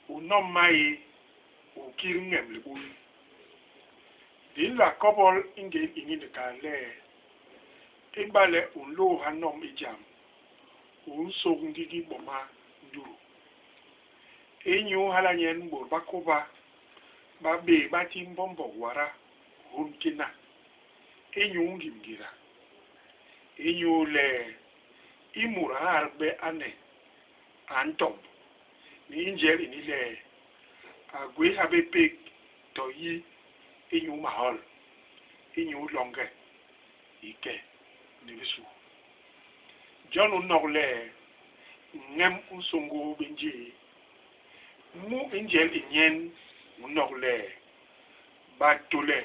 U nom maéé, u kil ñem libui. Di nla kobol i ngén ini ni kal le, ibale u nlôôha nom i jam, u nsôk ndigi boma ndutu. Inyu hala nyen bôt ba kôba ba bé ba ti mbombog wada hônd kena inyu ngim ngéda. Inyule i mut a nhadap bé ane, a ntomb. Ni i njel ini le, a gwé ha bé pék to yi inyu mahol, inyu loñge i ke ni bisu. Jon u nok le, ñem u nsôñgôô bé njéé. Mu i njel i nyen u nok le, batôle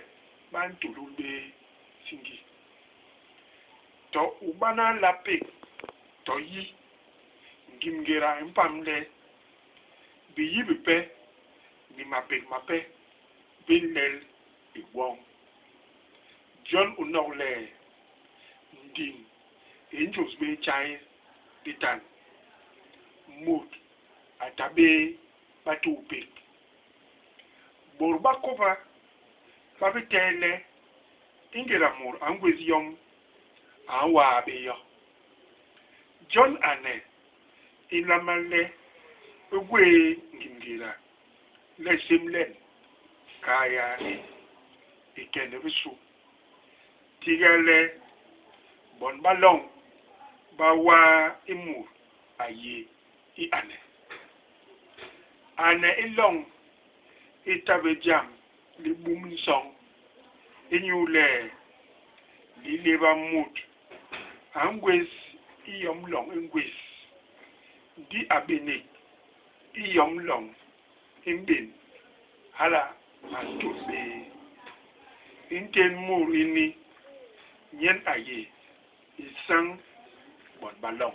ba ntulul bé siñgi. To u bana la pék to yi, ngim ngéda i mpam le, biyi bipe ni mapék mape bi nlel i gwoñ. Jon u nok le, ndiñ i njôs bé tjai ditan. Mut a ta bé batuupék. Bôt ba kôba ba bi tehe le i ngéda mut a ngwés yom, a nwaa bé yo. Jon ane i nlama le i gwéé ngim ngéda le sémlen kayéle i ke ni bisu, tiga le bon ba loñ ba waa i mut a yé i ane. Ane i loñ i ta bé jam li bum nson inyule li léba mut a ngwés i yom loñ i ngwés, ndi a benek i yom loñ i mbén, hala a ntôl bé. I ntén mut ini nyen a yé isañ bon ba loñ.